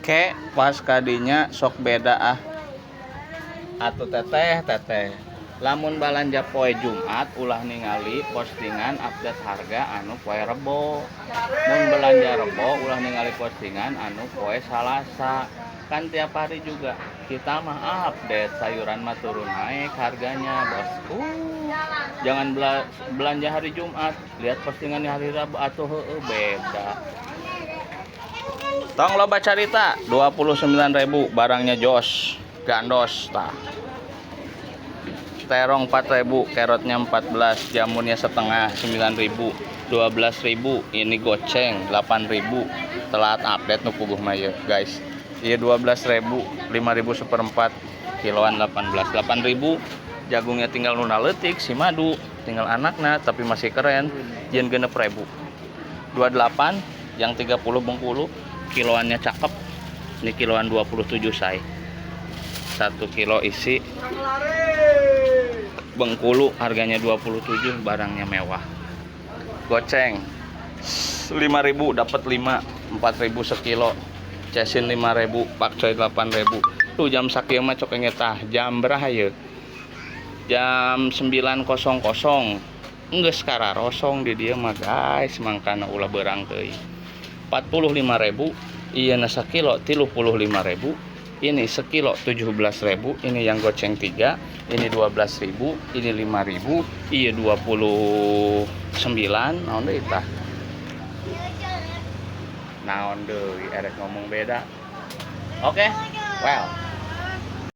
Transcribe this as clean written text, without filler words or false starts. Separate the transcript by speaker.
Speaker 1: Ke pas kadinya sok beda ah. Atuh Teteh, Teteh. Lamun balanja poe Jumat, ulah ningali postingan update harga anu poe Rebo. Mun belanja Rebo, ulah ningali postingan anu poe Salasa. Kan tiap hari juga kita mah update sayuran mah turun naik harganya, bosku. Jangan belanja hari Jumat, lihat postingannya hari Rabu atau heueuh, beda. Tong loba carita, 29.000 barangnya jos, gandos tah. Terong 4.000, kerotnya 14, jamunnya setengah 9.000, 12.000, ini goceng 8.000. Telat update nu puguh mah ieu, guys. Iya 12.000, 5.000 seperempat, kiloan 18, 8.000. Jagungnya tinggal nuna leutik si madu, tinggal anakna tapi masih keren, jeung 6.000. 28 yang 30 Bengkulu, kiloannya cakep. Ini kiloan 27 say. 1 kilo isi Bengkulu harganya 27, barangnya mewah. Goceng 5.000 dapat 5, 4.000 sekilo. Cesin 5.000, pakcoy 8.000. Tuh jam sakieu mah cok tah, jam berapa ya? Jam 9.00. Enggeus kararosong di dieu mah, guys, mangkana ulah beurang teuing. 45.000, iya na sakilo 35.000, ini sekilo 17.000, ini yang goceng 3, ini 12.000, ini 5.000, iya 29, naon deui tah? Naon deui erek ngomong beda. Oke, well.